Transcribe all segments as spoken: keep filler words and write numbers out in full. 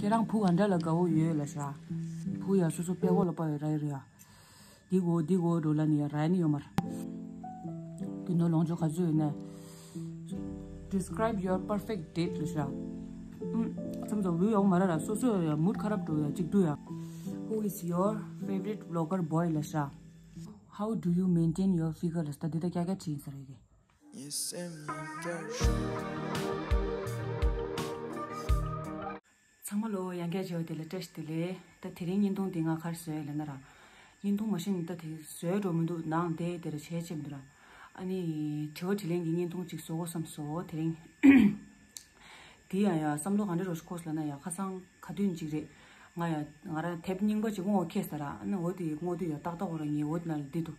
ཁྱེད་རང་བུ་ག་འདྲ་ལ་དགའ་བོ་ཡོད་ལབ་ཤག་བུ་ཡ་སོ་སོ་པད་ཀོ་ལ་དཔའ་བའི་ར་ཡོད་རེད་ཡ། འདི་གོ་འདི་གོ་འགྲོ་ལ་ནི་ཡ་ར་ནི་ཡོད་མ་རེད། རྒྱུ་ནོར་ལོངས་སྤྱོད་ག་ཚོད་ཡོད་ནས། Describe your perfect date ལབ་ཤག་ཨུམ། མཚམས་སུ་བུ་ཡོང་མ་ར་ར་སོ་སོ་ཡ་མུད་ཁ་རབ་འགྲོ་ཡ་གཅིག་འདུག་ཡ། Who is your favorite vlogger boy ལབ་ཤག How do you maintain your figure ལབ་ཤག་འདི་ད་ཀྱ་ཀྱ་བྲིས་ཡིན་ས་རེད་གི། ཚང་མ་ལོ་ཡང་བསྐྱར་བྱས་པ་དེ་ལ་བཀྲ་ཤིས་བདེ་ལེགས། ད་དེ་རིང་བརྙན་ཐུང་འདི་ང་ག་རེ་བཟོས་ལབ་ན་ར། བརྙན་ཐུང་མ་གཞི་ནས་ད་དེ་བཟོས་འགྲོ་མི་འདུག་ནང་དེ་དེ་ར་བྱས་བྱས་མི་འདུག་ར། ཨ་ནི་དྲི་བ་དྲིས་ལན་གྱི་བརྙན་ཐུང་ཅིག་བཟོ་དགོས་བསམ་སོང་དེ་རིང་། དེ་ཡང་ཡང་བསམ་བློ་ག་འདྲ་རོ་ཞིག་འཁོར་སོང་ལབ་ན་ཡང་ཁ་སང་ག་དུས་ཅིག་རེད། ང་ཡང་ང་རང་དེབ་རྙིང་པ་ཅིག་སྔོག་འཁྱེར་ས་ར། ཨ་ནི་འོ་དེ་སྔོག་དུས་ཡང་ཏག་ཏག་འོ་ར་ངས་འོ་དེ་ན་ལ་བསྡད་འདུག་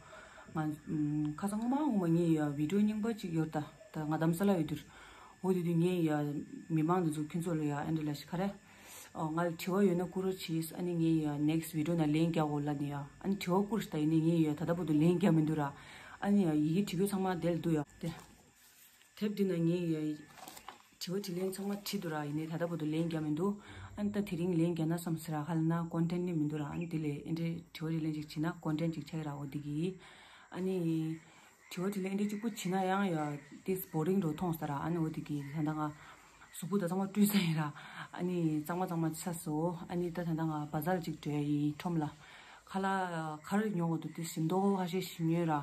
ང་ཁ་སང་སྔོན་མ་སྔོན་མ་ངས་ཡང་བི་ཌིའོ་རྙིང་པ་ཅིག་ཡོད་ད། ད་ང་རྡ་རམ་ས་ལ་ཡོད་དུས། འོ་དེ་དུས་ངས་ཡ་མི་མང་འདི་ཚོ་ཁྱོད་ཚོ་ལ་ཡ་ཨེ་འདྲ་ལ་ཞིག་ག་རེ། ཨོ་ང་ལ་དྲི་བ་ཡོད་ན་བསྐུར་རོགས་གྱིས། ཨ་ནི་ངས་ཡ་next video ནང་ལན་རྒྱག་འོ་ལ་ནི་ཡ། ཨ་ནི་དྲི་བ་བསྐུར་ཤི་ད་ཡིན་ནི་ངས་ཡ་ད་ལྟ་བར་དུ་ལན་རྒྱག་མི་འདུག་ར། ཨ་ནི་ཡ་ཡི་གེ་བྲིས་རྒྱུ་ཚང་མ་དེ་ལ་འདུག་ཡ། དེ་དེབ་འདི་ནང་ངས་ཡ་དྲི་བ་དྲིས་ལན་ཚང་མ་བྲིས་འདུག་ར། ཡིན་ནི་ད་ལྟ་བར་དུ་ལན་རྒྱག་མི་འདུག་ཨ་ནི་ད་དེ་རིང་ལན་རྒྱག་ན་བསམ་ཟེར་ར། ཧ་ལ་ན་content ནི་མི་འདུག་ར། ཨ་ནི་དེ་ལས་ཨེ་འདྲའི་དྲི་བ་དྲིས་ལན་ཅིག་བྱས་ན་content ཅིག་ཆགས་ཀྱི་ར། འོ་འདི་གི་ཨ་ནི། དྲི་བ་དྲིས་ལན་འདི་གཅིག་པུ་བྱེད་ན་ཡང་ཡ་ཏིས་boring འགྲོ་མཐོང་ས་ར། ཨ་ནི་འོ་དེ་གི་ད་ལྟ་ང་གཟུགས་པོ་ད་གཙང་མ་བཀྲུས་ས་ཡིན་ར། ཨ་ནི་གཙང་མ་གཙང་མ་ཆགས་སོང་། ཨ་ནི་ད་ད་ལྟ་ང་བ་ཛར་ཅིག་འགྲོ་ཡ་ཡིན། ཁྲོམ་ལ་ཁ་ལག་ག་རེ་ཉོ་དགོས་འདུག་ཏིས་ཞིམ་མདོག་ཁ་ཤས་ཤིག་ཉོས་ར།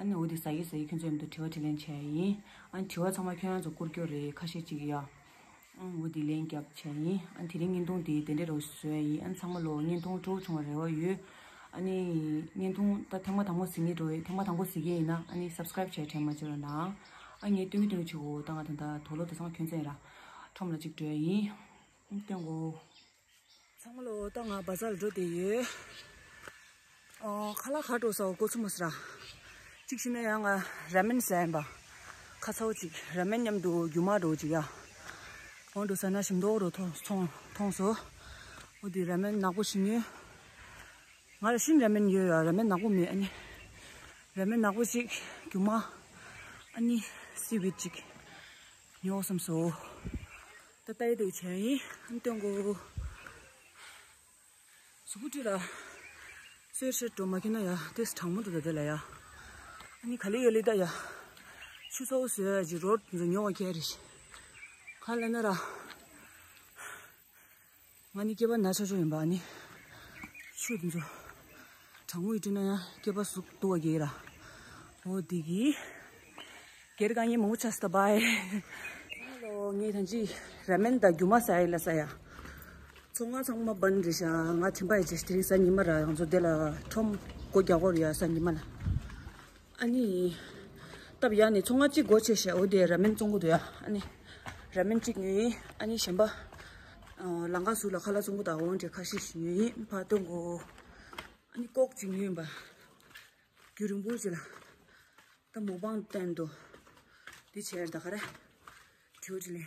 ཨ་ནི་འོ་དེ་ཟ་གི་ཟ་གི་ཁྱོད་ཚོ་མཉམ་དུ་དྲི་བ་དྲིས་ལན་བྱས་ཡ་ཡིན། ཨ་ནི་དྲི་བ་ཚང་མ་ཁྱོད་རང་ཚོ་བསྐུར་རྒྱུ་རེད་ཁ་ཤས་ཅིག་ཡ། ཨང་འོ་དེ་ལན་རྒྱབ་བྱས་ཡིན། ཨ་དེ་རིང་བརྙན་ཐུང་དེ་དེ་འདྲ་རོ་བཟོས་ཡིན། ཨ་ཚང་མ་ལོ་བརྙན་ཐུང་སྤྲོ་བོ་བྱུང་བ་རེ་བ་ཡོད། ཨ་ནི་བརྙན་ཐུང་ད་ཐེངས་མ་དང་པོ་གཟིགས་མཁན་འགྲོ་ཡི་ཐེངས་མ་དང་པོ་གཟིགས་མཁན་ཡིན་ན་ཨ་ནི་subscribe བྱས་དྲན་མ་བརྗེད་རོགས་གནང་། ཨ་ངས་སྟོན་གི་སྟོན་གི་བྱེད་གོ་ད་ང་ད་ད་དོ་ལོ་དེ་ཚང་མ་ཁྱོད་ཚན་ར་ཁྲོམ་ལ་གཅིག་འགྲོ་ཡ་ཡིན། སྟོན་གོ་ཚང་མ་ལོ་ད་ང་བ་ཛར་འགྲོ་བསྡད་ཡོད། ཨོ་ཁ་ལག་ག་འགྲོ་ས་འོ་གོ་ཚུ་མ་ཟ་ར། གཅིག་བྱས་ན་ཡང་ང་ར་མེན་ཟ་ཡིན་པ། ཁ་ཚ་བོ་གཅིག་ར་མེན་མཉམ་དུ་རྒྱུ་མ་འགྲོ་གཅིག་ཡ། འོ་འགྲོ་ས་ན་ཞིམ་མདོག་རོ་མཐོང་མཐོང་མཐོང་སོ། འོ་དེ་ར་མེན་ནག་པོ་ཞིག་ཉོས། ང་ལ་ཤིན་ར་མེན་ཡོད་ཡ། ར་མེན་ནག་པོ་མེད། ཨ་ནི་ར་མེན་ནག་པོ་གཅིག་རྒྱུ་མ། ཨ་ནི་སི་ཝིད་གཅིག་ཉོ་བསམ་སོ། ད་ལྟ་ཡི་དེ་བྱས་ཡིན། ཨ་ནི་སྟོན་གོ་གཟུགས་པོ་བཀྲུས་ལ། གསོལ་ཧྲེད་འགྲོ་མ་ཁྱེར་ན་ཡ་ཏེས་གྲང་མོ་འདུག་ད་དེ་ལ་ཡ། ཨ་ནི་ག་ལེ་ཡོད་ལེ་ད་ཡ། ཆུ་ཚ་བོ་བཟོས་ཡ་ཅིག་རོ་འདི་ཚོ་ཉོ་བ་ཁྱེར་རེ། ག་ལེ་ན་ར། ང་ནི་སྐེད་པ་ན་ཆོག་ཆོག་ཡིན་པ། ཨ་ནི་ཆུ་འདི་ཚོ་གྲང་མོ་ཡི་བཀྲུས་ན་ཡ་སྐེད་པ་ཟུག་འདུག་བ་གེ་ར། འོ་འདི་གི་སྒེར་གང་ཡིན་མང་པོ་ཆགས་སོང་། ད་བའི། ཧ་ལོ་ངས་ཐང་ཅི་ར་མེན་དང་རྒྱུ་མ་ཟ་ཡི་ལ་ཟ་ཡ། ཚོང་ང་ཚང་མ་བན་རེད་ཤག་ང་ཐིམ་པ་ཡི་ཅེ་དེ་རིང་གཟའ་ཉི་མ་ར་ང་ཚོ་དེ་ལ་ཁྲོམ་སྒོ་རྒྱག་གོ་རེད་ཡ་གཟའ་ཉི་མ་ལ། ཨ་ནི། སྟབས་ཡག་ནས་ཚོང་ང་གཅིག་སྒོ་ཕྱེ་ཤག་འོ་དེ་ར་མེན་བཙོང་གི་འདུག་ཡ། ཨ་ནི། ར་མེན་གཅིག་ཉོས་ཡིན། ཨ་ནི་གཞན་པ། ལང་ཀ་ཟུར་ལ་ཁ་ལག་བཙོང་གི་དང་འོ་འདྲ་ཁ་ཤས་ཤིག་ཉོས་ཡིན། ཕར་སྟོན་གོ་ཨ་ནི་ཀོག་ཅིག་ཉོས་ཡིན་པ། རྒྱུན་རིང་པོ་ཅིག་ལ། ད་མུག་པང་བསྟན་འདུག་འདི་བྱས་ད་ག་རེ། དྲི་བ་དྲིས་ལན།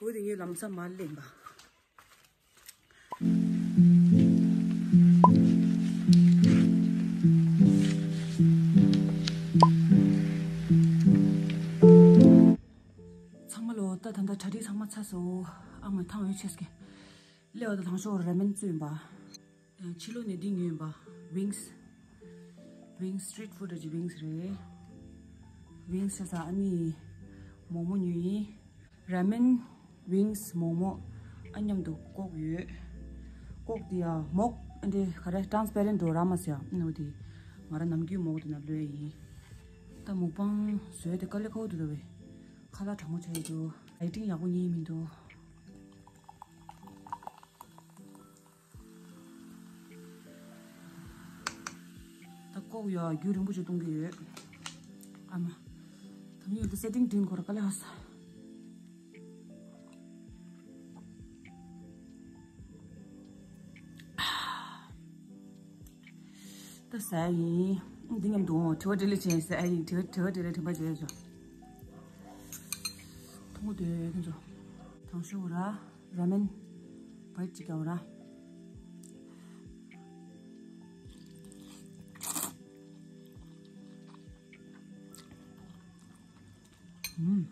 འོ་དེ་ངས་ལམ་སང་མར་ལེན་པ། ཚང་མ་ལོ་ད་ད་ད་གྲ་སྒྲིག་ཚང་མ་ཚར་སོང་། ཨ་མ་ཐང་འོད་ཆེ་སྐད། སླེ་བ་ད་ཐང་ཤོག་ར་མེན་བཙོས་ཡིན་པ། ཕྱི་ལོགས་ནས་འདི་ཉོས་ཡིན་པ། Wings། Wings street food རེད། Wings རེད། Wings ཟ་ས། ཨ་ནི་མོག་མོག་ཉོས་ཡིན། ར་མེན། Wings། མོག་མོག་ཨ་མཉམ་དུ་ཀོག་ཡོད། ཀོག་དེ་ཡ་མོག་ཨ་འདྲེ་ག་རེ་transparent འགྲོ་ར་མ་ཟེར་ཡ། ཨ་ནི་འོ་དེ་ང་ར་ནམ་རྒྱུན་མོག་དེ་ན་ལོས་ཡིན། ད་མུག་པང་བཟོས་དེ་དཀའ་ལས་ཁག་པོ་འདུག་ད་བས། ཁ་ལག་གྲང་མོ་ཆགས་ཡོད་འདུག lighting ཡག་པོ་རྙེད་མི་འདུག་ད་ཀོག་ཡ་རྒྱུན་རིང་པོ་ཞིག་གཏོང་གི་ཡོད། ཨ་མ། ད་ངས་འདི་setting འདྲེན་དགོས་ར། དཀའ་ལས་ཧ་ས། ད་ཟ་ཡིན། འདི་མཉམ་དུ་དྲི་བ་དྲིས་ལན་བྱས་ཟ་ཡིན། དྲི་བ་དྲི་བ་དྲིས་ལན་དྲན་པ་བྱས་ཆོག་ཐུང་ངུ་དེ་ཁྱོད་ཚོ། དང་ཤོག་ར། ར་མེན། བའི་ཅི་ཀའོ་ར། ཨུམ།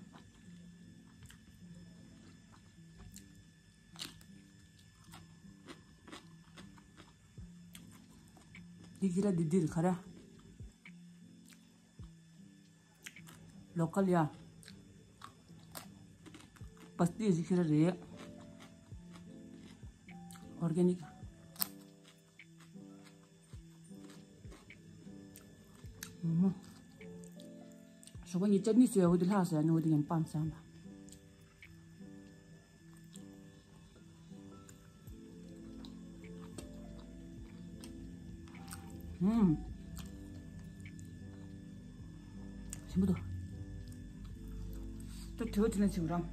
འདི་ཁྱེད་ར་འདི་འདིར་ག་ར། ལོ་ཀལ་ཡ། པ་སྟི་ཟིག་ཁྱེད་ར་རེད། ཨོར་གེ་ནིག། ཨུམ། ཞོགས་པ་ངས་ཅ་ནི་བཟོས་ཡ་འོ་དེ་ལྷག་ཟེར་ཡ་ནི་འོ་དེ་ཡང་སྤངས་ཚར་ན། ཨུམ། ཞིམ་པོ་འདུག་ད་དྲི་བ་དྲིས་ན་ཆེ་བ་རང་།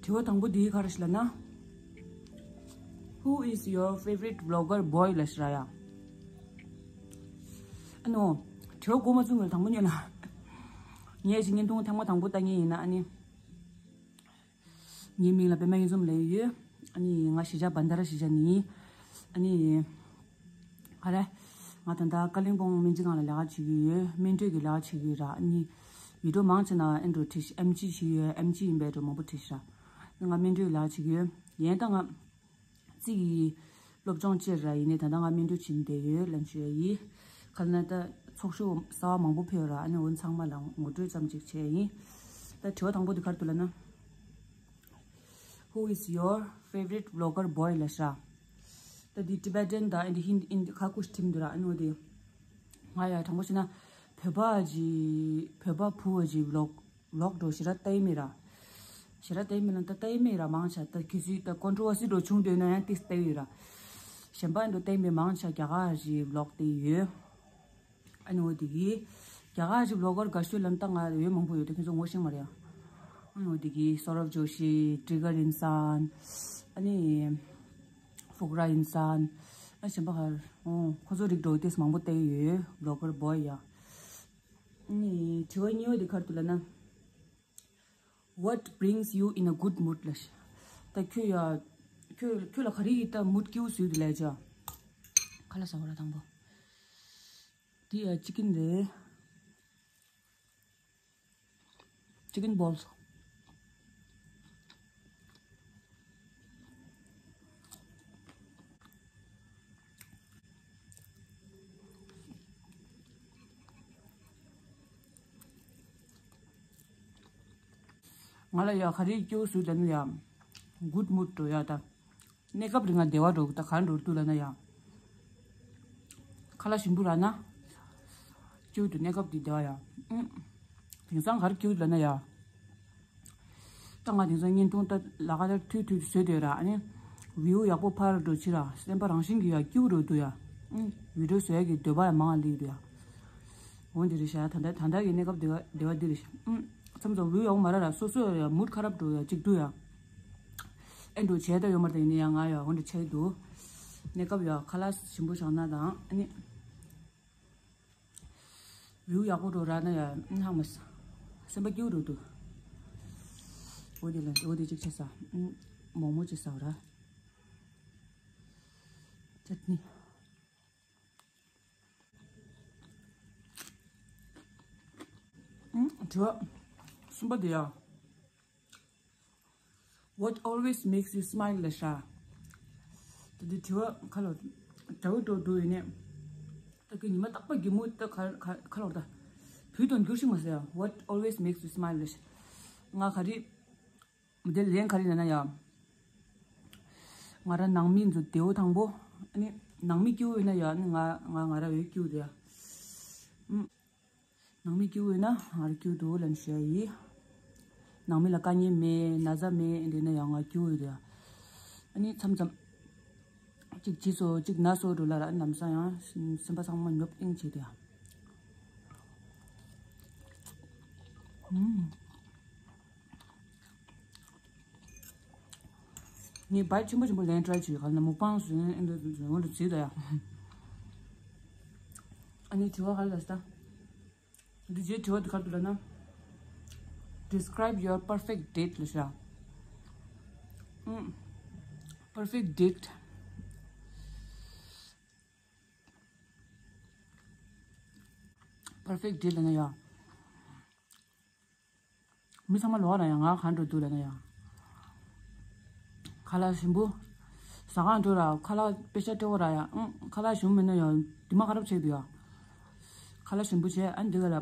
དྲི་བ་དང་པོ་འདི་ག་རེ་ཞིག་ལབ་ན། Who is your favorite vlogger boy? ལབ་ཤི་ར་ཡ། ཨ་ནོ། དྲི་བ་གོ་མ་ཚུགས་ངས་དང་པོ་ཉོན་ལ། ངས་ཅིག་བརྙན་ཐུང་ཐེངས་མ་དང་པོ་ལྟ་མཁན་ཡིན་ན་ཨ་ནི། ངའི་མིང་ལ་པད་མ་གཡུ་འཛོམས་ལབ་ཡོད། ཨ་ནི་ང་གཞིས་ཆགས་བན་དྷ་ར་གཞིས་ཆགས་ནས་ཡིན། ཨ་ནི། ག་རེ། ང་ད་ལྟ་ཀ་ལིང་པོང་སྨན་རྩིས་ཁང་ལ་ལས་ཀ་བྱེད་ཀྱི་ཡོད། སྨན་སྤྲོད་ཀྱི་ལས་ཀ་བྱེད་ཀྱི་ཡོད་ར། ཨ་ནི། བི་ཌིའོ་མང་ཆེ་ན་ཨེ་འགྲོ་བྲིས་ཤག་ཨེམ་ཆི་བྱེད་ཀྱི་ཡོད། ཨེམ་ཆི་ཡིན་པའི་འགྲོ་མང་པོ་བྲིས་ཤག་ང་སྨན་སྤྲོད་ཀྱི་ལས་ཀ་བྱེད་ཀྱི་ཡོད། ཡིན་ད་ང་རྩིས་ཀྱི་སློབ་སྦྱོང་བྱེད་ར་ཡིན་ནའི་ད་ལྟ་ང་སྨན་སྤྲོད་བྱེད་བསྡད་ཡོད་ལབ་ཞུ་ཡ་ཡིན། ག་ལ་ན་ད་ཚོགས་ཞུགས་གསར་བ་མང་པོ་ཕེབས་ར། ཨ་ནི་འོ་ཚང་མ་ལ་ངོ་སྤྲོད་ཙམ་ཅིག་བྱས་ཡིན། ད་དྲི་བ་དང་པོ་འདི་ག་རེ་འདུག་ལབ་ན། Who is your favorite vlogger boy? ལབ་ཤག་ད་འདི་Tibetan དང་ཨིན་ཌི་ཧིན་ཨིན་ཁ་ཁུ་ཤི་ཐིམ་འདུག་ར། ཨ་ནི་འོ་དེ། ང་ཡ་དྲང་པོ་བཤད་ན་བོད་པ་ཅིག་བོད་པ་བུ་བ་ཅིག་ཝི་ལོག་ཝི་ལོག་འགྲོ་ཞེ་དྲག་ལྟ་ཡི་མེད་ར། ཞེ་དྲག་ལྟ་ཡི་མེད་ན་ད་ལྟ་ཡི་མེད་ར། མང་ཆ་ད་གལ་སྲིད་ད་ཀོན་ཊྲོ་ཝར་སི་འགྲོ་བྱུང་འདོད་ན་ཡང་ཏིས་ལྟ་ཡི་ར། གཞན་པ་འགྲོ་ལྟ་ཡི་མེད། མང་ཆ་རྒྱ་གར་ཅིག་ཝི་ལོག་ལྟ་ཡི་ཡོད། ཨ་ནི་འོ་དེ་གི། རྒྱ་གར་གྱི་ཝི་ལོག་གར་དགའ་ཤོས་ལབ་ན་ད་ང་ཡོད་མང་པོ་ཡོད་དེ་ཁྱེད་ཚོ་ངོ་ཤེས་མ་རེད་ཡ། ཨ་ནི་འོ་དེ་གི་སོ་རབ་ཇོ་ཤི། ཏྲི་གར་ཨིན་སན། ཨ་ནི། ཕུག་ར་ཨིན་སན། ཨ་གཞན་པ་གར། ཨོ་ཁོ་ཚོ་རིགས་འགྲོ་དེ་མང་པོ་བལྟས་ཡོད་ཝི་ལོག་གར་བོ་ཡ། ཨ་ནི་དྲི་བ་གཉིས་པ་དེ་ག་རེ་འདུག་ལབ་ན། What brings you in a good mood? ལབ་ཤག་ད་ཁྱོད་ཡ། ཁྱོད་ཁྱོད་ལ་ག་རེ་ཡིས་ད་མུཌ་སྐྱིད་པོ་བཟོས་འདུག་ལབ་ཅག་ཁ་ལག་ཟ་བ་ར་དང་པོ། འདི་ཡ་ཅི་ཀིན་རེད། ཅི་ཀིན་བོལ། ང་ལ་ཡ་ག་རེ་སྐྱིད་པོ་བཟོས་ལབ་ན་ཡ། གུཌ་མུཌ་འགྲོ་ཡ་ད། གནས་སྐབས་རིང་ང་བདེ་བ་འགྲོ་གི་ད་ག་འགྲོ་འདུག་ལབ་ན་ཡ། ཁ་ལག་ཞིམ་པོ་རག་ན། སྐྱིད་པོ་འདུག་གནས་སྐབས་འདི་བདེ་བ་ཡ། ཨུམ། དེང་སང་ག་རེ་སྐྱིད་པོ་ལབ་ན་ཡ། ད་ང་དེང་སང་བརྙན་ཐུང་ད་ལ་ཁ་ད་ཐུད་ཐུད་བཟོས་བསྡད་ར། ཨ་ནི་བིའུ་ཡག་པོ་ཕར་འགྲོ་ཕྱིར་ར་སེམས་པ་རང་བཞིན་གྱིས་ཡ་སྐྱིད་པོ་འགྲོ་འདུག་ཡ། ཨུམ། བི་ཌིའོ་བཟོ་ཡ་གི་འདོད་པ་ཡ་མང་ང་སླེབས་འདུག་ཡ། འོ་འདི་རེད་ཤག་ད་ལྟ་ད་ལྟ་གི་གནས་སྐབས་བདེ་བ་བདེ་བ་འདི་རེད་ཤག་ཨུམ། མཚམས་མཚམས་བིའུ་ཡག་པོ་མ་རག་ར་སོ་སོ་ཡ་མུཌ་ཁ་རབ་འགྲོ་ཡ་གཅིག་འདུག་ཡ། ཨེ་འགྲོ་བྱས་ད་ཡོད་མ་རེད་ད་ཡིན་ན་ཡ་ང་ཡ་འོ་འདྲ་བྱས་འདུག་གནས་སྐབས་ཡ་ཁ་ལག་ཞིམ་པོ་བཞག་ན་དང་ཨ་ནི། བིའུ་ཡག་པོ་འགྲོ་ར་ན་ཡ་ཧང་མ་ས། སེམས་པ་སྐྱིད་པོ་འགྲོ་འདུག་འོ་དེ་ལ་འོ་དེ་གཅིག་བྱས་ས། མོག་མོག་གཅིག་ཟ་ར། ཅད་ནི། དྲི་བ་གསུམ་པ་དེ་ཡ། What always makes you smile? ལབ་ཤག་ད་དེ་དྲི་བ་ཁ་ལོ། དྲ་བོ་འགྲོ་འདུག་ཡིན་ནས། ད་ཁྱོད་ཉི་མ་རྟག་པར་གད་མོ་ད་ཁ་ཁ་ཁ་ལོ་ད། བུད་དང་འགྱུར་ཞིག་མ་ཟེར་ཡ། What always makes you smile? ལབ་ཤག་ང་ག་རེ། དེ་ལན་ག་རེ་ལབ་ན་ཡ། ང་རང་ནང་མི་ཚོ་བདེ་བོ་དང་པོ། ཨ་ནི་ནང་མི་སྐྱིད་པོ་ཡོད་ན་ཡ་ཨ་ནི་ང་ང་ང་རང་འོ་སྐྱིད་པོ་འདུག་ཡ། ཨུམ། ནང་མི་སྐྱིད་པོ་ཡོད་ན་ང་རང་སྐྱིད་པོ་འདུག་ལབ་ནས་ཞུ་ཡ་ཡིན། ནང་མི་ལ་དཀའ་ངལ་མེད་ན་ཚ་མེད་འདི་ན་ཡང་ང་སྐྱིད་པོ་ཡོད་ཡ། ཨ་ནི་མཚམས་མཚམས་གཅིག་བྱས་སོ་གཅིག་ན་སོ་འགྲོ་ལ་ར་ཨ་ནི་ལམ་སང་ཡང་སེམས་པ་ཚང་མ་ཉོབ་ཨིང་བྱེད་དེ་ཡ། ཨུམ། ངས་བའི་ཆེན་པོ་ཆེན་པོ་ལེན་ཊ་རའི་བྱེད་ག་ལ་མུག་པང་བཟོས་ཨེ་འདྲ་འདྲ་འོ་འདྲ་བྱེད་ད་ཡ། ཨ་ནི་དྲི་བ་ག་ལ་ལ་ས། འདི་རྗེས་དྲི་བ་འདི་ག་རེ་འདུག་ལབ་ན། Describe your perfect date ལབ་ཤག་ཨུམ། Perfect date. perfect date ལབ་ན་ཡ། མི་ཚང་མ་ལོག་ལ་ཡ་ང་གང་འགྲོ་འདུག་ལབ་ན་ཡ། ཁ་ལག་ཞིམ་པོ། ཟ་ཁང་འགྲོ་ར་ཁ་ལག་དཔེ་ཆ་སྤྲོ་བོ་ར་ཡ། ཨང་ཁ་ལག་ཞིམ་མིན་ན་ཡ་དེ་མ་ཁ་རབ་ཆགས་འདུག་ཡ། ཁ་ལག་ཞིམ་པོ་བྱས་ཨ་འདི་ག་ལ།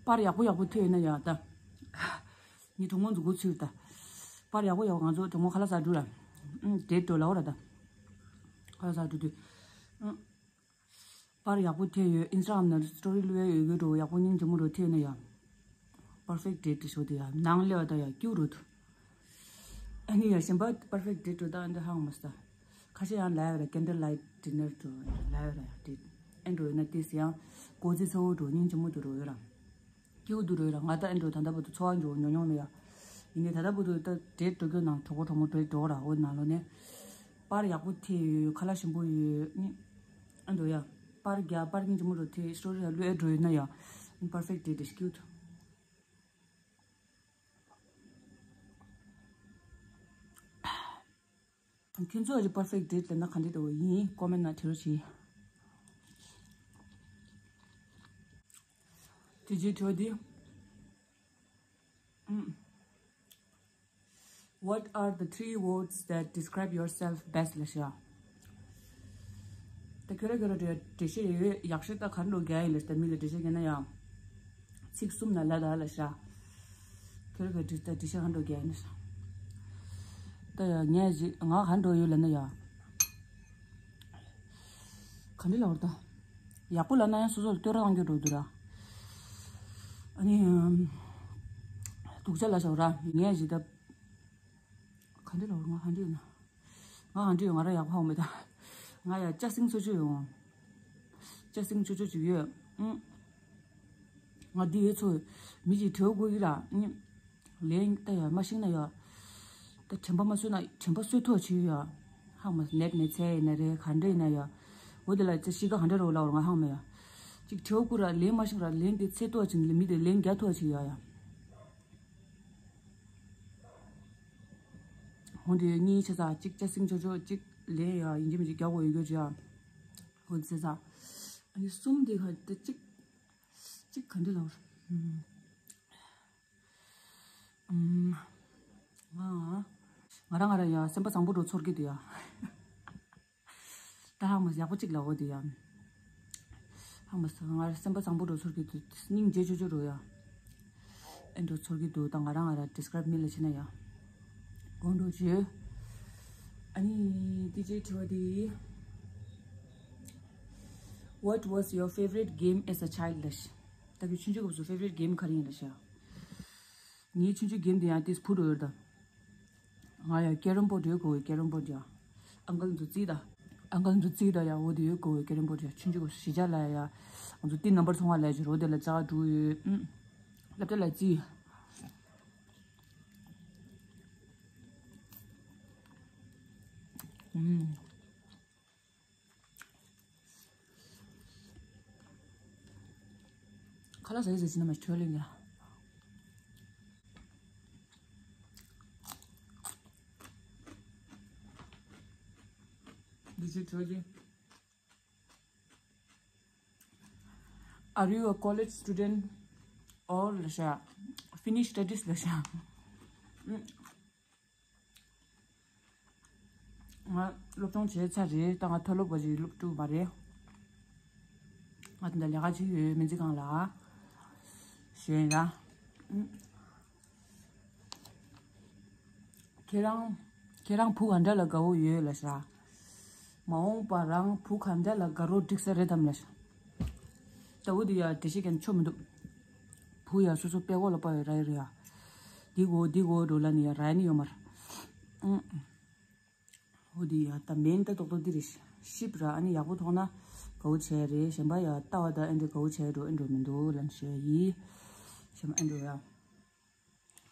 པར་ཡག་པོ་ཡག་པོ་ཐེབས་ཡོད་ན་ཡ་ད། ངའི་གྲོགས་མོ་འཛུགས་འགོ་ཚུགས་ད། པར་ཡག་པོ་ཡག་པོ་ང་ཚོ་གྲོགས་མོ་ཁ་ལག་ཟ་འགྲོ་ར། ཨང་དེ་འགྲོ་ལ་འོ་ར་ད། ཁ་ལག་ཟ་འགྲོ་དུས། ཨང་། པར་ཡག་པོ་ཐེབས་ཡོད། ཨིན་སི་ཊ་གྷ་རམ་ནང་སི་ཊོ་རི་བླུགས་ཡ་ཡོད་གི་འགྲོ་ཡག་པོ་སྙིང་རྗེ་མོ་འགྲོ་ཐེབས་ན་ཡ། perfect date ཞོ་དེ་ཡ་ནང་སླེབས་པ་ད་ཡ་སྐྱུག་རུ་དུ། ཨ་ནི་ཡ་གཞན་པ་perfect date འགྲོ་ད་འདི་ཧང་མ་ས། ཁ་ཤས་ཡང་ལ་ཡ་ར་candle light dinner འགྲོ་ལ་ཡ་ར་ཡ་དེ། ཨེ་འགྲོ་ཡོད་ན་དེས་ཡང་གོ་ཚེ་ཚ་བོ་འགྲོ་སྙིང་རྗེ་མོ་དུ་འགྲོ་ཡོད་ར། སྐྱུག་དུ་འགྲོ་ཡོད་ར་ང་ད་ཨེ་འགྲོ་ད་ལྟ་བར་དུ་ཚོར་བ་འགྲོ་མྱོང་མྱོང་མེད་ཡ། ཡིན་ནའི་ད་ལྟ་བར་དུ་ད་date འགྲོ་རྒྱུ་ནང་གྲོགས་པོ་གྲོགས་མོ་འགྲོ་འགྲོ་ར་འོ་ནང་ལོ་ནས། པར་ཡག་པོ་ཐེབས་ཡོད། ཁ་ལག་ཞིམ་པོ་ཡོད་ནི། ཨ་འདོ་ཡ། པར་རྒྱག་པར་སྙིང་རྗེ་མོ་འགྲོ་ཐེབས་སི་ཊོ་རི་ཡ་བླུགས་ཨེ་འགྲོ་ཡོད་ན་ཡ། perfect date is cute། ཁྱོད་ཚོ་ཨ་ཅེ་perfect date ལབ་ན་ག་འདྲ་འདྲ་བོ་ཡིན་ཀོ་མེན་ནང་བྲིས་རོགས་གྱིས། དེ་རྗེས་དྲི་བ་འདི། ཨུམ། What are the three words that describe yourself best ལབ་ཤག་ད་ཁྱོད་ར་ཁྱོད་ར་འགྲེལ་བཤད་ཡོད་ཡག་ཤོས་ད་ག་འགྲོ་རྒྱག་ཡིན་ལབ་ཤག་ད་མི་ལ་འགྲེལ་བཤད་རྒྱག་ན་ཡང་། ཚིག་གསུམ་ན་ལ་ད་ལབ་ཤག་ཁྱོད་ར་ཁྱོད་འགྲེལ་བཤད་ག་འགྲོ་རྒྱག་ཡིན་ལབ་ཤག་ད་ཡ་ངས་ཅི་ང་ག་འགྲོ་ཡོད་ལབ་ན་ཡ། ག་འདྲ་ལབ་ར་ད། ཡག་པོ་ལབ་ན་ཡང་སོ་སོ་ལ་བསྟོད་ར་གཏོང་རྒྱུ་འགྲོ་འདུག་ར། ཨ་ནི། སྡུག་ཅག་ལབ་ཤག་ར་ངས་ཅི་ད། ག་འདྲ་ལབ་ར་ང་ག་འདྲ་ཡོད་ན། ང་ག་འདྲ་ཡོད་ང་ར་ཡག་པོ་ཧ་གོ་མེད་ད། ང་ཡ་ལྕགས་སྲིང་ཚོ་ཆོས་ཡོང་། ལྕགས་སྲིང་ཆོས་ཆོས་ཅིག་ཡོད། ཨུང་། ང་འདི་ཡོད་ཚོ། མི་གཅིག་བྲེལ་བ་དགོས་ཀྱི་ར། ཨུང་། ལན་ད་ཡ་མ་ཤེས་ན་ཡ། ད་དྲན་པ་མ་གསོས་ན་དྲན་པ་གསོས་ཐོག་བྱེད་ཡ། ཧང་མ་ནད་མེད་ཚེ་ཡིན་ན་རེད་ག་འདྲ་ཡིན་ན་ཡ། འོ་དེ་ལ་ཅི་ཤི་ཀ་ག་འདྲ་རོ་ལ་འོར་ང་ཧང་མ་ཡ། ཅིག་བྲེལ་བ་དགོས་ར་ལན་མ་ཤེས་ར་ལན་དེ་ཚེ་ཐོག་བྱེད་ནི་མི་དེ་ལན་རྒྱ་ཐོག་བྱེད་ཡ་ཡ། འོ་དེ་གཉིས་ཆ་ཚ་གཅིག་ལྕགས་སྲིང་ཆོ་ཆོ་གཅིག་ལན་ཡ་ཡིན་གཅིག་མིན་གཅིག་རྒྱག་དགོས་ཡོད་རྒྱུ་ཅི་ཡ། འོ་དེ་ཚ། ཨ་ནི་གསུམ་དེ་ག་དེ་གཅིག་གཅིག་ག་འདྲ་ལ་འོར། ཨུམ། ང་ང་རང་ང་རང་ཡ་སེམས་པ་བཟང་པོ་འགྲོ་ཚོར་གི་འདུག་ཡ། ད་ཧ་མ་ཡག་པོ་གཅིག་ལ་འོ་དེ་ཡ། ཧ་མ་ང་རང་སེམས་པ་བཟང་པོ་འགྲོ་ཚོར་གི་འདུག་སྙིང་རྗེ་ཅོ་ཅོ་འགྲོ་ཡ། ཨེ་འགྲོ་ཚོར་གི་འདུག་ད་ང་རང་ང་རང་describe མི་ལ་བྱེད་ན་ཡ། དགོངས་འགྲོ་བྱོས། ཨ་ནི་དེ་རྗེས་དྲི་བ་དེ། What was your favorite game as a child ལ་ཤི། ད་གི་ཆུང་ཆུང་སྐབས་སུ་favorite game ག་རེ་ཡིན་ལ་ཤི། ངའི་ཆུང་ཆུང་game དེ་ཡང་དེ་བུ་འགྲོ་ཡོད་ད། ང་ཡ་carrom board ཡོད་གོ་carrom board ཡ། ཨང་ཀལ་འདུ་རྩིས་ད། ཨང་ཀལ་འདུ་རྩིས་ད་ཡ་འོ་དེ་ཡོད་གོ་carrom board ཡ་ཆུང་ཆུང་གཞིས་ཆགས་ལ་ཡ། ང་ཚོ་ཏི་number ཚོང་བ་ལ་ཡ་ཇི་རོ་དེ་ལ་ཅག་འགྲོ་ཡོད་ཨུམ། སླེབས་ད་ལ་རྩིས། ཨུམ། ཁ་ལག་ཟ་ཡི་ཟ་ཅི་ན་མ་ཤི་ཁྲོས་ལེ་ཡ། འདི་ཅི་ཁྲོས་ཀྱི། Are you a college student or ལ་ཤ། Finish studies ལ་ཤ། ང་སློབ་སྦྱོང་བྱས་ཚར་རེད་ད་ང་མཐོ་སློབ་པ་ཞིག་སློབ་ཕྲུག་མ་རེད། ང་དེ་འདྲ་ལས་ཀ་བྱེད་ཡོད་སྨན་རྩིས་ཁང་ལ། ཞུ་ཡིན་ལ། ཁྱེད་རང་ཁྱེད་རང་བུ་ག་འདྲ་ལ་དགའ་བོ་ཡོད་ལ་ཤ། མ་འོངས་པ་རང་བུ་ག་འདྲ་ལ་དགའ་རོགས་འགྲིག་ས་རེད་དམ་ལ་ཤ། ད་འུ་དེ་ཡ་འགྲེལ་བཤད་ཀྱང་ཆོ་མི་འདུག་བུ་ཡ་སོ་སོ་པད་གོག་ལ་པ་ཡོད་ར་ཡོད་རེད་ཡ། འདི་གོ་འདི་གོ་འགྲོ་ལ་ནི་ཡ་ར་ནི་ཡོད་མ་ར། ཨུང་། འོ་དེ་ཡ་ད་མེན་ད་ཏོག་ཏོག་འདི་རེད་ཤིབ་ར་ཨ་ནི་ཡག་པོ་མཐོང་ན་དགའ་བོ་བྱས་རེད་གཞན་པ་ཡ་ལྟ་བ་ད་ཨེ་འགྲོ་དགའ་བོ་བྱས་འགྲོ་ཨེ་འགྲོ་མི་འདུག་ལན་ཞུ་ཡ་ཡིན། གཞན་པ་ཨེ་འགྲོ་ཡ།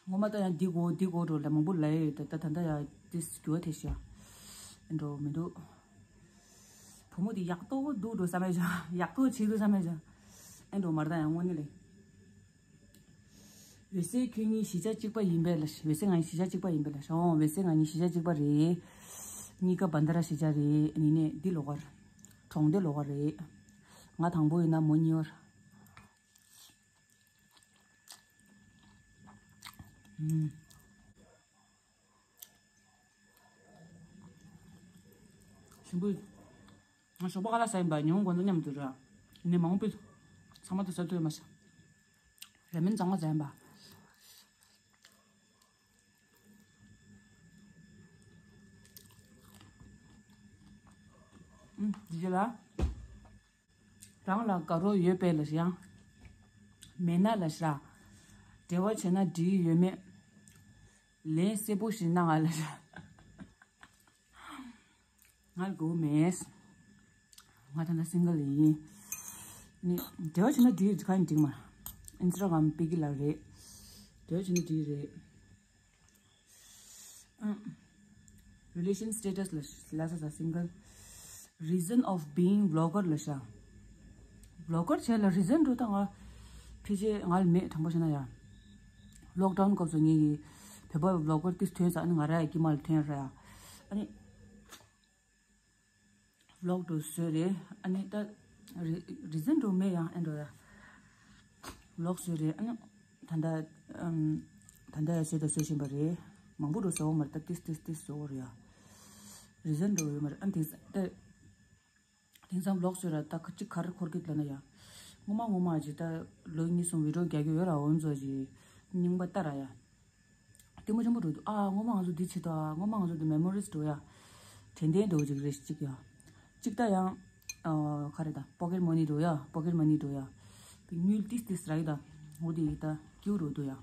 ངོ་མ་ད་ཡང་འདི་གོ་འདི་གོ་འགྲོ་ལ་མང་པོ་ལ་ཡོད་ད་ད་ད་ད་ཡ་དེ་སྐྱོ་བ་དེ་ཤ། ཨེ་འགྲོ་མི་འདུག་བུ་མོ་དེ་ཡག་ཏོག་འདུག་འགྲོ་བསམ་མེད་ཤ་ཡག་ཏོག་བྱེད་འདུག་བསམ་མེད་ཤ། ཨེ་འགྲོ་མར་ད་ཡང་དངོས་གནས་ལས། འོད་ཟེར་ཁྱོད་གཉིས་གཞིས་ཆགས་གཅིག་པ་ཡིན་པས་ལ་ཤ། འོད་ཟེར་ང་གཉིས་གཞིས་ཆགས་གཅིག་པ་ཡིན་པས་ལ་ཤ། འོང་འོད་ཟེར་ང་གཉིས་གཞིས་ཆགས་གཅིག་པ་རེད། གཉིས་ཀ་བན་ད་ར་གཞིས་ཆགས་རེད་ནི་ནས་འདི་ལོག་གར། གྲོང་སྡེ་ལོག་གར་རེད། ང་དང་པོ་ཡིན་ན་མོ་གཉིས་བར། ཨུམ། ཞིམ་པོ། ང་ཞོགས་པ་ཁ་ལག་ཟ་ཡིན་པ། ཉི་ཧོང་དགོན་པ་མཉམ་དུ་ར། ནི་མང་པོ་ཚང་མ་དུ་ཟ་ཐུབ་ཡོད་མ་ཤ། ར་མེན་གཙང་མ་ཟ་ཡིན་པ། ཨུམ། འདི་རྗེས་ལ། རང་ལ་དགའ་རོགས་ཡོད་པས་ལ་ཡང་། མེད་ན་ལ་ཤ། འབྲེལ་བ་བྱས་ན་འགྲིག་ཡོད་མེད། ལན་གསལ་པོ་ཞིག་གནང་ང་ལ་ཤ། ང་ལ་དགོས་མེད། ང་ད་ལྟ་སིང་གལ་ཡིན། ནི་འབྲེལ་བ་བྱས་ན་འགྲིག་ག་ཡིན་འགྲིག་མ། ཨིན་སི་ཊ་གྷ་རམ་པི་ཀི་ལ་རེད། འབྲེལ་བ་བྱས་ན་འགྲིག་རེད། Relation status ལ་ལ་ས་ས་single reason of being vlogger ལ་ཤ། Vlogger བྱས་ལ་reason འགྲོ་ད་ང་ཕལ་ཆེར་ང་ལ་མེད། དྲང་པོ་བཤད་ན་ཡ། Lockdown སྐབས་སུ་ངེད་ཀྱི་བོད་པ་vlogger ཏིས་ཐོན་ས། ཨ་ནི་ང་ར་ཡ་ཀྱི་མ་ལ་ཐོན་ར་ཡ། ཨ་ནི་vlog འགྲོ་བཟོས་རེད། ཨ་ནི་ད་རི་reason འགྲོ་མེད་ཡང་ཨེ་འགྲོ་ཡ། Vlog བཟོས་རེད། ཨ་ནི་ད་ལྟ་ཨམ། ད་ལྟ་ཡ་བཟོས་དང་བཟོ་བཞིན་པ་རེད། མང་པོ་འགྲོ་བཟོ་བ་མ་རེད། ད་ཏིས་ཏིས་ཏིས་བཟོ་བ་རེད་ཡ། Reason འགྲོ་ཡོད་མ་རེད། ཨ་ནི་དེང་སང་ད་དེང་སང་vlog བཟོས་ར། ད་གཅིག་ག་རེ་འཁོར་གི་ལབ་ན་ཡ། སྔོན་མ་སྔོན་མ་ཅིག་ད་ལོ་གཉིས་གསུམ་video རྒྱག་གི་ཡོད་ར། འོ་ཚོ་ཅིག་རྙིང་པ་ལྟ་ར་ཡ། ལྟད་མོ་ཆེན་པོ་འགྲོ་འདུག་ཨ། སྔོན་མ་ང་ཚོ་འདི་བྱེད་དོ། ཨ། སྔོན་མ་ང་ཚོ་འདི་memories འགྲོ་ཡ། དྲན་རྟེན་འགྲོ་ཅིག་རེད་ཅིག་ཡ། གཅིག་ད་ཡང་། ཨ། ག་རེ་ད་pocket money འགྲོ་ཡ། pocket money འགྲོ་ཡ། དངུལ་ཏིས་ཏིས་རག་ཡ་ད། འོ་དེ་ཡི་ད་སྐྱིད་འགྲོ་འདུག་ཡ།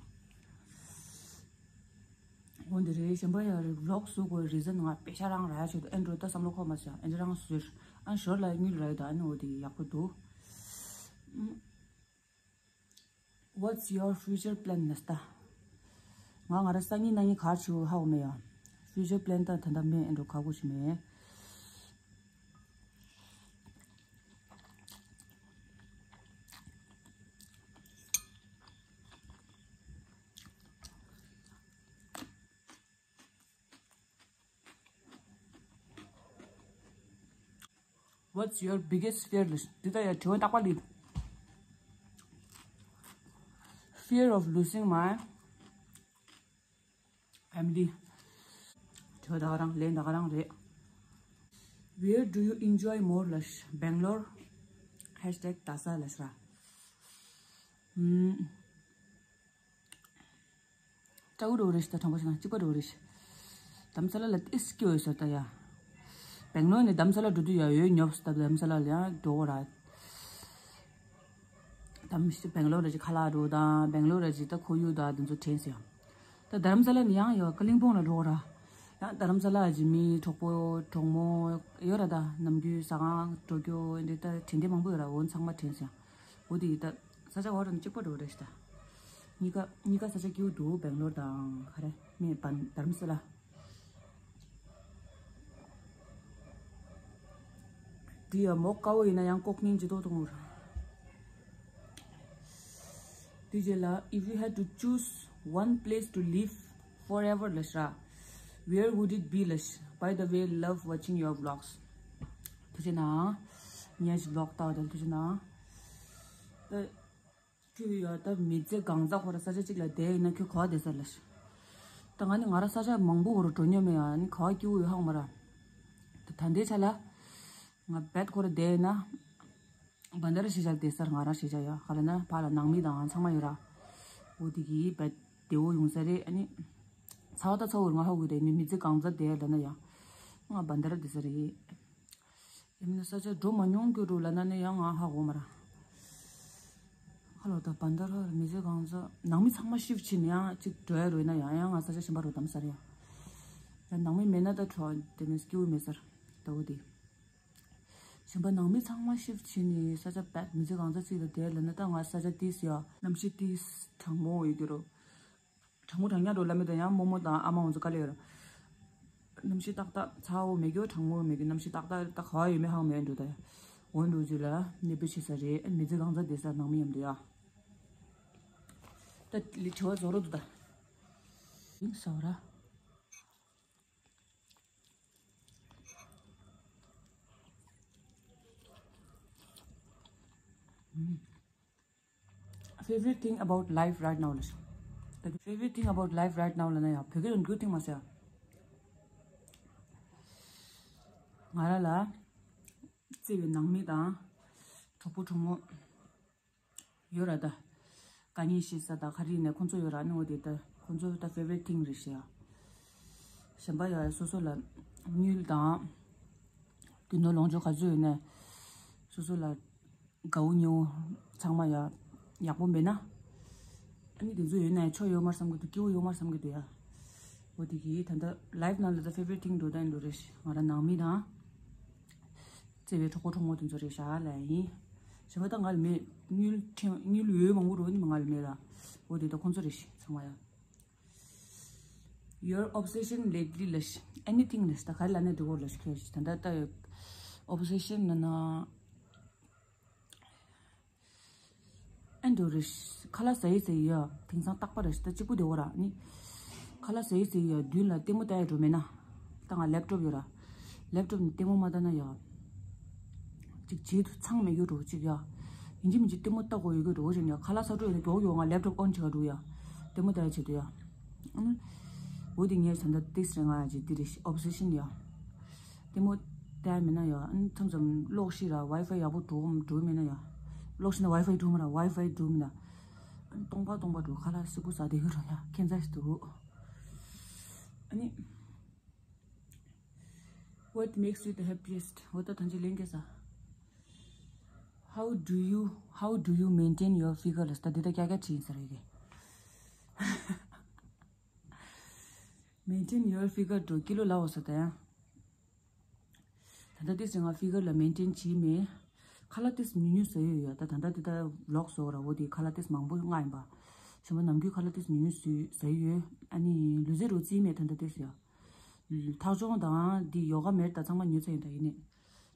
འོ་འདི་རེད། གཞན་པ་ཡ་རེད། vlog བཟོ་དགོས་reason ང་པེ་ཤ་རང་རག་ཡ་ཆེད་དུ་ཨེ་འགྲོ་ད་བསམ་བློ་འཁོར་མ་སོང་། ཨེ་འདྲ་རང་བཟོས། ཨ་ཞོར་ལ་དངུལ་རག་ཡ་ད། ཨ་ནི་འོ་དེ་ཡག་པོ་འདུག What's your future plan ལ་ལྟ། ང་ང་ར་སང་ཉིན་གནངས་ཉིན་ག་རེ་བྱེད་ཧ་གོ་མེད་ཡ། Future plan ད་ད་ལྟ་མེད། ཨེ་འགྲོ་ཁག་པོ་ཞིག་མེད། What's your biggest fear ལ། འདི་ལྟ་ཡ་དྲི་བ་རྟག་པར་ལི། Fear of losing my family. དྲི་བ་ད་ག་རང་། ལན་ད་ག་རང་རེད། Where do you enjoy more ལ། Bangalore ཧེཤ་ཊེག་དྷ་ས་ལ་ཤ། ཨུམ། སྤྲ་བོ་འགྲོ་རེད་ཤག་ད་དྲང་པོ་བཤད་ན་གཅིག་པ་འགྲོ་རེད་ཤག་དྷ་རམ་ས་ལ་ལ་ཏིས་སྐྱིད་འོས་ས་ད་ཡ། སྦེང་ལོར་ནས་དྷ་རམ་ས་ལ་འགྲོ་དུས་ཡ་འོས་ཉོབ་སོང་། ད་དྷ་རམ་ས་ལ་ལ་ཡང་འགྲོ་གོ་ར། དྷ་རམ་ས་སྦེང་ལོར་ར་ཅིག་ཁ་ལག་འགྲོ་དང་། སྦེང་ལོར་ར་ཅིག་ད་ཁོར་ཡུག་དང་དེ་ཚོ་དྲན་སོང་ཡ། ད་དྷ་རམ་ས་ལ་ནས་ཡང་ཡ་ཀ་ལིང་པོང་ལ་འགྲོ་གོ་ར། ཡང་དྷ་རམ་ས་ལ་ཅིག་མི་གྲོགས་པོ་གྲོགས་མོ་ཡོད་ར། ད་ནམ་རྒྱུན་ཟ་ཁང་འགྲོ་རྒྱུ་འདི་ད་དྲན་རྟེན་མང་པོ་ཡོད་ར། འོ་ཚང་མ་དྲན་སོང་ཡ། འོ་དེ་ཡི་ད་ས་ཆ་བར་དུ་གཅིག་པ་འགྲོ་རེད་ཤག་ད། གཉིས་ཀ་གཉིས་ཀ་ས་ཆ་སྐྱིད་པོ་འདུག་སྦེང་ལོར་དང་ག་རེ་མིན་པ་དྷ་རམ་ས་ལ། འདི་ཡ་མོ་དཀར་པོ་ཡིན་ན་ཡང་ལྐོག་རྔན་ཅིག་གཏོང་གཏོང་ར། དེ་རྗེས་ལ། If you had to choose one place to live forever ལ་ཤ། Where would it be ལ་ཤ། By the way, love watching your vlogs. ཐུགས་རྗེ་གནང་། ངའི་vlog ལྟ་བ་དེར་ཐུགས་རྗེ་གནང་། ད། ཁྱོད་ཡ་ད་མི་ཚེ་གང་ཚ་ཁོ་ར་ས་ཆ་གཅིག་ལ་བསྡད་ཡིན་ན་ཁྱོད་ག་པར་བསྡད་ས་ལ་ཤ། ད་ང་ནི་ང་ར་ས་ཆ་མང་པོ་ཁོ་ར་འགྲོ་མྱོང་མེད་ཡ། ནི་ག་པར་སྐྱིད་པོ་ཡོད་ཧ་གོ་མ་ར། ད་ད་ལྟའི་ཆ་ལ་ང་བེད་ཁོ་ར་བསྡད་ཡིན་ན། བན་དྷ་ར་གཞིས་ཆགས་བསྡད་སར་ང་རང་གཞིས་ཆགས་ཡ། ག་ལ་ན་ཕ་ལ་ནང་མི་དང་ཚང་མ་ཡོད་ར། འོ་དེ་གི་བེད་བདེ་བོ་ཡོང་ས་རེད། ཨ་ནི་ཚ་བ་ད་ཚ་བོ་ང་ཧ་གོ་དེ་ནི་མི་ཚེ་གང་ཚ་བསྡད་ལ་ན་ཡ། ང་བན་དྷ་ར་བསྡད་ས་རེད། ཡིན་ན་ས་ཆ་འགྲོ་མ་མྱོང་རྒྱུ་རུ་ལ་ན་ནི་ཡང་ང་ཧ་གོ་མ་ར། ཧ་ལོ་ད་བན་དྷ་ར་མི་ཚེ་གང་ཚ་ནང་མི་ཚང་མ་ཤིབ་ཕྱིན་ཡང་གཅིག་འགྲོ་ཡ་རུ་ཡིན་ན་ཡང་ཡང་ང་ས་ཆ་གཞན་པ་རུ་དམ་ས་རེད་ཡ། ཡང་ནང་མི་མེད་ན་ད་འགྲོ་དེ་མི་སྐྱིད་པོ་མེད་སར་ད་འོ་དེ། གཞན་པ་ནང་མི་ཚང་མ་ཤིབ་ཕྱིན་ནས་ས་ཆ་བེད་མི་ཚེ་གང་ཚ་གཅིག་ལ་བསྡད་ལ་ན་ད་ང་ས་ཆ་ཏིས་ཡ་གནམ་གཤིས་ཏིས་གྲང་མོ་ཡོད་རྒྱུ་རུ། གྲང་མོ་གྲང་ཉག་འགྲོ་ལ་མེད་ད་ཡང་རྨོ་མོ་དང་ཨ་མ་འོ་ཚོ་དཀའ་ལས་ཡོད་ར། གནམ་གཤིས་ཏག་ཏག་ཚ་བོ་མེད་རྒྱུ་གྲང་མོ་མེད་རྒྱུ་གནམ་གཤིས་ཏག་ཏག་ད་ག་བ་ཡོད་མེད་ཧ་གོ་མེད་འགྲོ་ད་ཡ། འོ་འགྲོ་རྒྱུ་ལ་གནས་སྤོས་བྱེད་ས་རེད། མི་ཚེ་གང་ཚ་བསྡད་ས་ནང་མི་མཉམ་དུ་ཡ། ད་ལི་དྲི་བ་རྫོགས་རོགས་འདུག་ད། ཡིན་ས་བ་ར། Favorite thing about life right now ལ། Favorite thing about life right now ལ་ན་ཡང་བོད་སྐད་དུ་འགྱུར་ཐེངས་མ་ཟེར། ང་ར་ལ་བརྩེ་བའི་ནང་མི་དང་གྲོགས་པོ་གྲོགས་མོ་ཡོད་ར་ད། དཀའ་ངལ་ཤེས་ས་དང་ག་རེ་ནས་ཁོང་ཚོ་ཡོད་ར་ནི་འོ་དེ་ད་ཁོང་ཚོ་ད་favorite thing རེད་ཤག། གཞན་པ་ཡ་སོ་སོ་ལ་དངུལ་དང་རྒྱུ་ནོར་ལོངས་སྤྱོད་ག་ཚོད་ཡོད་ནས་སོ་སོ་ལ་དགའ་བོ་ཉེ་བོ་ཚང་མ་ཡ་ཡག་པོ་མེད་ན། ཨ་ནི་དེ་ཚོ་ཡོད་ན་ཆོ་ཡོད་མར་བསམ་གི་འདུག་སྐྱིད་པོ་ཡོད་མར་བསམ་གི་འདུག་ཡ། འོ་དེ་གི་ད་ལྟ་life ནང་ལ་ད་favorite thing འགྲོ་ད་འགྲོ་རེད་ཤག། ང་རང་ནང་མི་དང་བརྩེ་བའི་གྲོགས་པོ་གྲོགས་མོ་དེ་ཚོ་རེད་ཤག་ལ་ཡིན། གཞན་པ་ད་ང་ལ་མེད། དངུལ་ཕྲན་དངུལ་འོས་མང་པོ་འགྲོ་ནི་མ་ང་ལ་མེད་ལ། འོ་དེ་ད་ཁོང་ཚོ་རེད་ཤག་ཚང་མ་ཡ། Your obsession lately ལ་ཤི་anything ལ་ཤི་ད་ག་རེ་ལ་ནས་འགྲོ་གོ་ལ་ཤི་ཁྱོད་ཤི་ད་ད་ད་obsession ན་ན་ཨེ་འགྲོ་རེ་ཤི་ཁ་ལག་ཟ་ཡི་ཟ་ཡི་ཡ་དེང་སང་རྟག་པ་རེ་ཤི་ད་གཅིག་པུ་དེ་འོ་ར་ནི་ཁ་ལག་ཟ་ཡི་ཟ་ཡི་ཡ་མདུན་ལ་ལྟད་མོ་ལྟ་ཡ་འགྲོ་མེད་ན་ད་ང་laptop ཡོད་ར་laptop ནི་ལྟད་མོ་མ་ལྟ་ན་ཡ། ཅིག་བྱེད་དུ་ཚང་མེད་རྒྱུ་འགྲོ་ཅིག་ཡ། ཡིན་གཅིག་མིན་གཅིག་ལྟད་མོ་ལྟ་དགོས་ཡོད་རྒྱུ་འགྲོ་བཞིན་ཡ་ཁ་ལག་ཟ་འགྲོ་ཡོད་ན་མགྱོགས་མགྱོགས་ང་laptop on བྱེད་ག་འགྲོ་ཡ། ལྟད་མོ་ལྟ་ཡ་བྱེད་དུ་ཡ། ཨ་ནི། འོ་དེ་ངས་ད་ལྟ་ཏིས་རེ་ང་ཡ་ཅིག་འདི་རེ་obsession ཡ། ལྟད་མོ་ལྟ་ཡ་མེད་ན་ཡ་ཨ་ནི་མཚམས་མཚམས་གློག་ཤི་ར་Wi-Fi ཡག་པོ་འགྲོ་འགྲོ་མེད་ན་ཡ། གློག་ཤི་ན་Wi-Fi འགྲོ་མ་ར་Wi-Fi འགྲོ་མེད་ན། ཨ་ནི་སྟོང་པ་སྟོང་པ་འགྲོ་ཁ་ལག་སི་པོ་ཟ་བསྡད་ཡོད་ར་ཡ་ཁྱད་མཚར་ཞིག་འདུག་ཨ་ནི། What makes you the happiest? འོ་ད་ཐང་ཆེ་ལེན་གེ་ས། How do you, how do you maintain your figure ལ་ད་འདི་ད་ཀྱ་ཀྱ་ཁྲིན་ས་རེ་གེ། Maintain your figure འགྲོ་ཀི་ལོ་ལའོ་ས་ད་ཡང་། ད་ལྟ་ཏིས་ང་figure ལ་maintain བྱེད་མེད། ཁ་ལག་ཏིས་ཉུང་ཉུང་ཟ་ཡོད་ཡ་ད་ད་ལྟ་འདི་ད་vlog བཟོ་ར་འོ་དེ་ཁ་ལག་ཏིས་མང་པོ་མངགས་ཡིན་པ། གཞན་པ་ནམ་རྒྱུན་ཁ་ལག་ཏིས་ཉུང་ཉུང་ཟ་ཟ་ཡོད་ཨ་ནི་ལུས་རྩལ་རུ་རྩིས་མེད་ད་ལྟ་ཏིས་ཡ། ཐག་ཆོད་དང་འདི་ཡོ་ག་མེད་ད་ཚང་མ་ཉོས་ཚར་ཡིན་ད་ཡིན་ནི།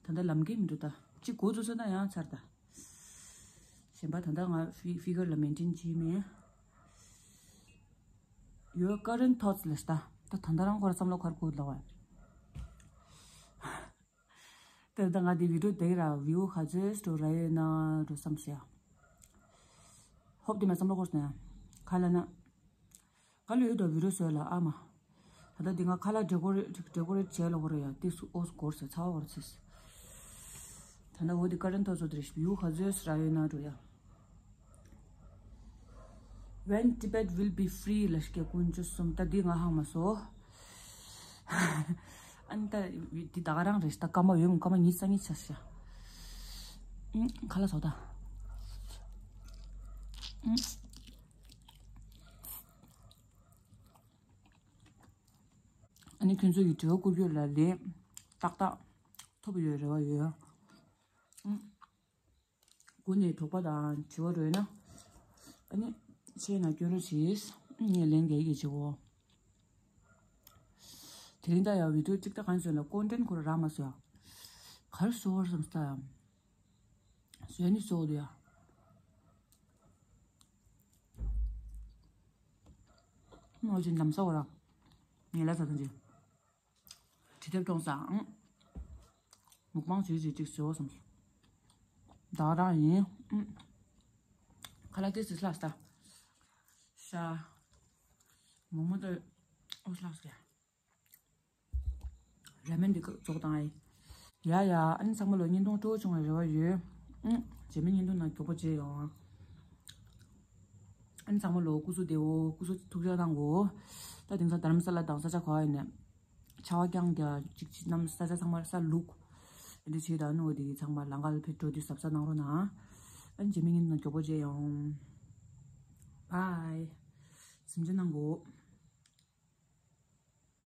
ད་ལྟ་ལམ་ཁ་མི་འགྲོ་ད་གཅིག་འགོ་བཙུགས་ས་ན་ཡང་ཚར་ད། གཞན་པ་ད་ལྟ་ང་figure ལ་maintain བྱེད་མེད། Your current thoughts ལ་ད་ད་ད་ལྟ་རང་ཁོ་ར་བསམ་བློ་ག་རེ་འཁོར་ལ་བ། ད་ལྟ་ང་འདི་video དེ་ར་view ག་ཚོད་འགྲོ་ར་ཡོད་ན་འགྲོ་བསམ་སོང་ཡ། ཧོབ་དེ་མ་བསམ་བློ་འཁོར་སོང་ཡ། ག་ལ་ན། ག་ལ་ཡོད་དོ་video བཟོས་ལ་ཨ་མ། ད་ལྟ་འདི་ང་ཁ་ལག་decorate decorate བྱས་ལ་འཁོར་ཡ་ཏིས་ཨོས་འཁོར་ས་ཚ་བ་འཁོར་ཚིས། ད་ལྟ་འོ་དེ་current thoughts འོ་དེ་རེད་view ག་ཚོད་ར་ཡོད་ན་འགྲོ་ཡ། When Tibet will be free ལ་སྐད་ཀུན་ཅོ་སོམ་ད་འདི་ང་ཧང་མ་སོ། ཨན་ད་འདི་ད་ག་རང་རེད་ད་སྐར་མ་ཡོད་མོ་སྐར་མ་ཉི་ཤུ་རྩ་གཉིས་ཆ་ཤ། ཨུམ་ཁ་ལག་ཟོ་ད། ཨུམ། ཨ་ནི་ཁྱོད་ཚོ་ཡི་དྲི་བ་བསྐུར་རྒྱུ་ལ་ལན་ཏག་ཏག་ཐོབ་ཡོད་རེ་བ་ཡོད། ཨུམ། སྒོ་ནས་དོགས་པ་དང་དྲི་བ་རོལ་ན། ཨ་ནི་ཆེ་ན་སྐྱོན་རོགས་བྱེད། ངས་ལན་རྒྱག་གི་བྱེད་འོ། དེ་རིང་ད་ཡང་video གཅིག་ད་གང་བཟོས་ལ་content ཁོ་ར་རག་མ་སོང་ཡ། གར་སོ་བར་བསམ་སྟ་ཡ། བཟོས་ནི་སོགས་དུ་ཡ། ནོ་ཅི་འདམ་ས་བ་ར། ངས་ལ་ས་དང་ཅི། དྲི་དེབ་གཏོང་ས་ཨང་། མུག་པང་བྱེད་ཅིག་ཅིག་བཟོ་བསམ་སོང་། ད་རང་ཡིན། ཁ་ལག་དེ་སི་ལྷག་ས། ཤ། མོག་མོག་ཏོ་ཨོ་ལྷག་ས། ར་མེན་འདི་ཀ་རྫོགས་བཏང་ཨེ། ཡ་ཡ་ཨ་ནི་ཚང་མ་ལོ་བརྙན་ཐུང་སྤྲོ་བྱུང་བའི་རེ་བ་ཡོད། ཨུ། རྗེས་མའི་བརྙན་ཐུང་ནང་མགྱོགས་པོ་མཇལ་ཡོང་། ཨ་ནི་ཚང་མ་ལོ་སྐུ་གཟུགས་བདེ་བོ་སྐུ་གཟུགས་ཐུགས་ཅག་གནང་གོ། ད་དེང་སང་རྡ་རམ་ས་ལ་དང་ས་ཆ་ག་བ་ཡིན་ནས། ཆར་པ་རྐྱང་རྒྱག་ཅིག་ཅིག་གནམ་ས་ཆ་ཚང་མ་ས་ལུག་འདི་བྱེད་དང་ནོ་འདི་ཚང་མ་ལང་ཀར་ཕེབས་འགྲོ་དུས་གཟབ་གཟབ་གནང་རོགས་གནང་། ཨ་ནི་རྗེས་མའི་བརྙན་ཐུང་ནང་མགྱོགས་པོ་མཇལ་ཡོང་། Bye། གཟིམ་འཇག་གནང་གོ།